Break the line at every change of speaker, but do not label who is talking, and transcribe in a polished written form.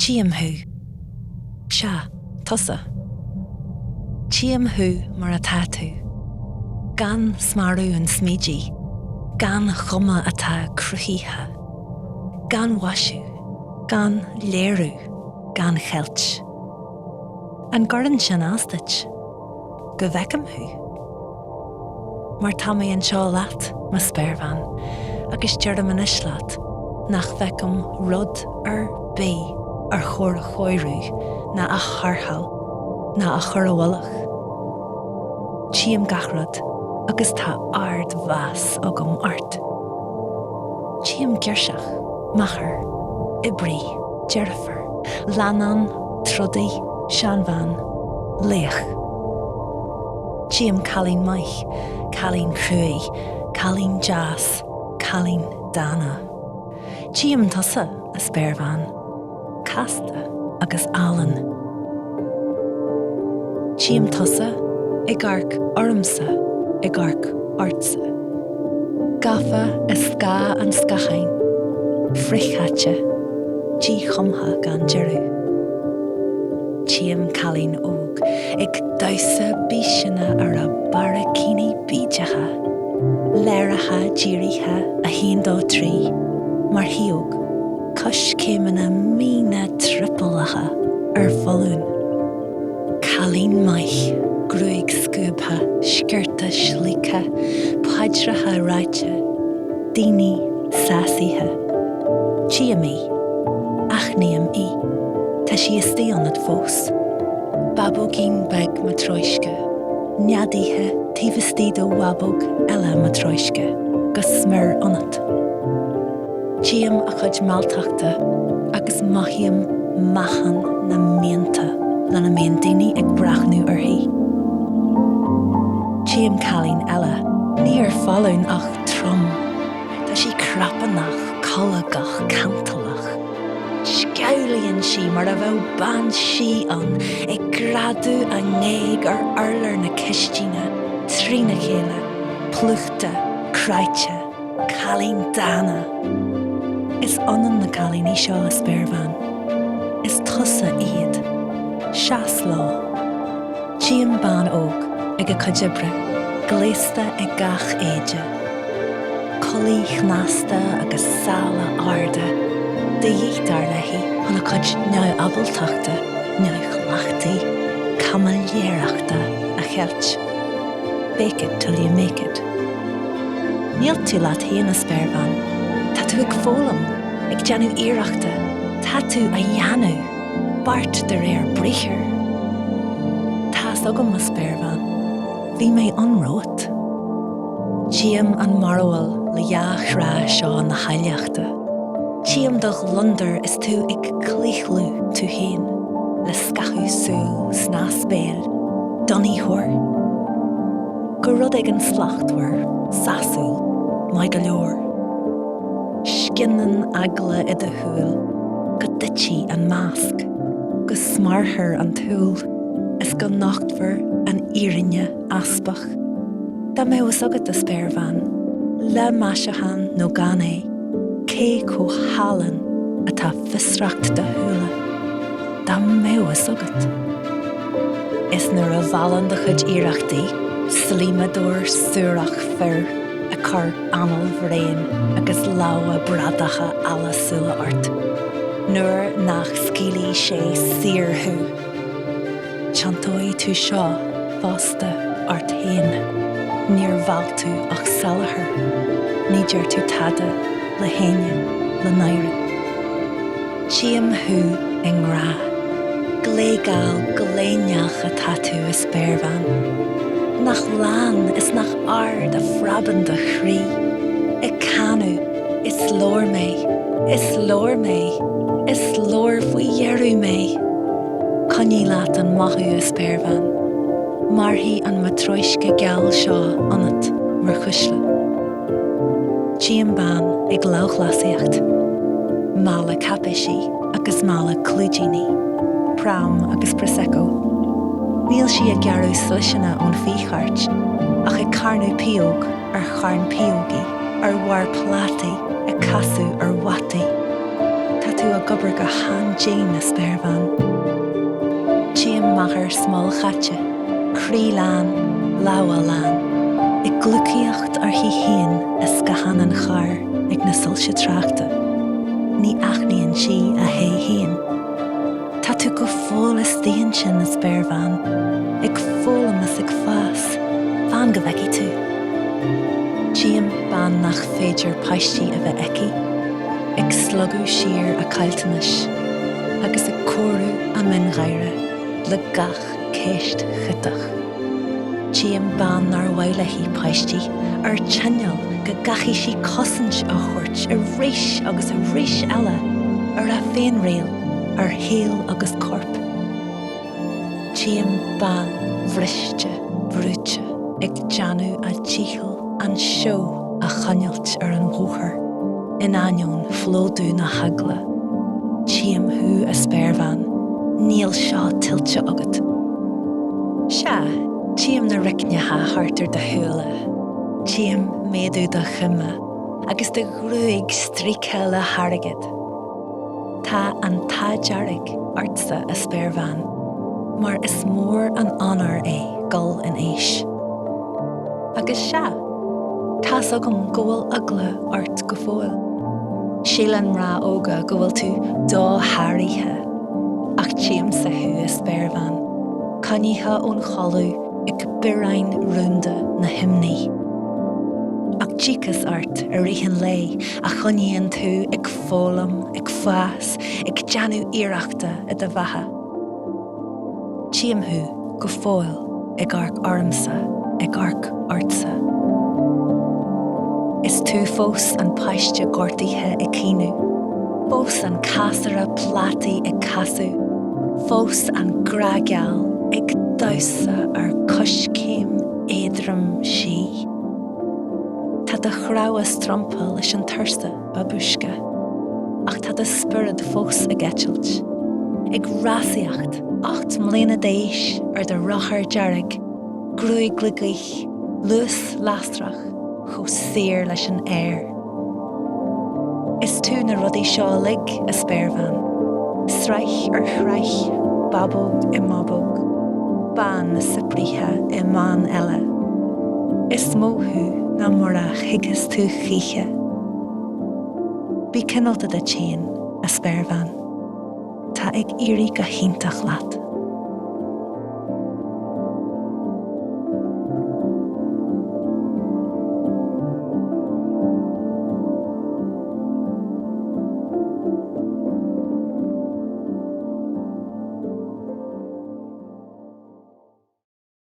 Tchím thú. Sea, tusa. Tchím thú mar atá tú. Gan smearadh an smídidh, gan chuma atá cruthaithe, gan mhaisiú, gan léiriú, gan cheilt. An gcuireann sin as duit? Go bhfeicim thú? Mar tá mé anseo leat, mo spéirbhean, agus deirim anois leat nach bhfeicim rud ar bith ar chóir a chóiriú ná a tharrtháil ná a chur i bhfolach. Tchím gach rud agus tá ardmheas agam ort. Tchím girseach, máthair, oibrí, deirfiúr, leannán, trodaí, seanbhean, laoch. Tchím cailín maith, cailín cruaidh, cailín deas, cailín dána. Tchím tusa, a spéirbhean, casta agus álainn. Tchím tusa ag amharc ormsa, ag amharc ortsa. Gafa i scáth an scátháin, frithchaite, díchumtha gan deireadh. Tchím cailín óg ag damhsa bíseanna ar a barraicíní bídeacha, léirithe dírithe 1, 2, 3, mar shióg, coiscéimeanna míne triopallacha ar foluain. Cailín maith, gruaig scuabtha, sciorta slíoctha, paidreacha ráite, daoine sásaithe. Tchím í. Aithním í. Tá sí istigh ionat fós. Babóigín beag matróisce, neadaithe taobh istigh de bhabóg eile matróisce, go smior ionat. Tchím a cuid mealltachta agus mothaím meáchan na mianta lena mbíonn daoine ag breathnú uirthi. Tchím cailín eile, ní ar foluain ach trom. Tá sí crapánach, colgach, cantalach. Sceamhlaíonn sí mar a bheadh bean sí ann, ag greadadh a ngéag ar urlár na cistine, trína chéile, plúchta, cráite. Cailín dána. Is ionann na cailíní seo, a spéirbhean. Is tusa iad. Seas leo. Tchím bean óg ag a cuid oibre, gléasta i gach éide. Culaith shnasta agus sála arda, de dhíth, dar léi, chun a cuid neamhábaltachta, neamhchleachtaidh, caimiléireachta a cheilt. Fake it till you make it. Níl tú leat féin, a spéirbhean. Tá tú ag foghlaim, ag déanamh iarrachta, tá tú á dhéanamh, beart de réir briathair. Tá's agam, a spéirbhean, bhí mé ann romhat. Tchím an mearbhall le dhá thrá seo na háilleachta. Tchím do ghlionndar is tú ag claochlú tú féin le scaitheamh súl, snas béil, donnaitheoir. Go rud éigin slachtmhar, sásúil, maith go leor. Scinneann eagla i do shúil go dtitfidh an masc, go smearfar an t-úll is go nochtfar an fhírinne easpach. Dá mbeadh fhios agat, a spéirbhean, le maisiúchán nó gan é, cé chomh hálainn atá fiosracht do shúile. Dá mbeadh fhios agat. Is nuair a mheallann do chuid iarrachtaí slíomadóir suarach fir ag cur anáil bhréan agus lámha bradacha allasúla ort, nuair nach scaoilfidh sé saor thú, tiontóidh tú seo fosta ort féin, níor mheall tú ach salachar, ní deir tú tada le héinne le náire. Tchím thú i ngrá. Gléigeal gléineach atá tú, a spéirbhean. Nach lán is nach ard a phreabann do chroí, ag canadh, Is leor mé, is leor mé, is leor faoi dheireadh mé. Coinnigh leat an mothú, a spéirbhean. Mairfidh an matróisce geal seo ionat mar chuisle. Tchím bean ag lámhghleasaíocht. Mála cáipéisí agus mála clúidíní. Pram agus prosecco. Níl sí ag gearradh sliseanna ón phíchairt, ach ag carnadh pióg ar charn piógaí, ar bharr plátaí, ag casadh ar bhataí. Tá tú á. ag obair go han-dian, a spéirbhean. Tchím máthair smolchaite, croí lán, lámha lán, ag gliúcaíocht uirthi féin i scáthán an chairr ag na soilse tráchta. Ní aithníonn sí a hé féin. Tá tú go fóill istigh ansin, a spéirbhean, ag foghlaim is ag fás, fan go bhfeicfidh tú. Tchím bean nach féidir páistí a bheith aici, ag slogadh siar a caillteanais agus ag cóiriú a miongháire le gach ceist chiotach. Tchím bean nár mhaith léi páistí, ar tinneall go gcaithfidh sí cosaint a thabhairt arís agus arís eile ar a féinriail, ar shaol agus corp. Tchím bean bhriste bhrúite ag déanamh a díchill an seó a choinneáilt ar an bhóthar in ainneoin phlódú na heagla. Tchím thú, a spéirbhean, níl seo tuillte agat. Sea, tchím na roicneacha thart ar do shúile, tchím méadú do choime agus do ghruaig stríoctha le hairgead. Tá an t-ádh dearg ortsa, a spéirbhean, mar is mór an onóir é dul in aois. Agus sea, tá's agam go bhfuil eagla ort go fóill. Síleann mná óga go bhfuil tú dosháraithe, ach tchímse thú, a spéirbhean, coinnithe ón chodladh ag bioráin rúnda na himní. Ach díocas ort i rith an lae a choinníonn tú ag foghlaim, ag fás, ag déanamh iarrachta i do bheatha. Tchím thú go fóill ag amharc ormsa, ag amharc ortsa. Is tú fós an páiste gortaithe ag caoineadh, fós an casaire plátaí ag casadh, fós an grá geal ag damhsa ar coiscéim éadrom sí. Tá do chnámha stromptha leis an tuirse. Babúisce. Ach tá do spiorad fós ag eitilt. Ag rásaíocht, 8 mbliana d'aois ar do rothar dearg, gruaig le gaoth, luas lasrach, chomh saor leis an aer. Is tú na rudaí seo uilig, a spéirbhean. Sraith ar shraith, bábóg i mbábóg, bean saibhrithe i mbean eile. Is mó thú ná mar a thuigfeas tú choíche. Bí cineálta duit féin, a spéirbhean. Tá ag éirí go hiontach leat.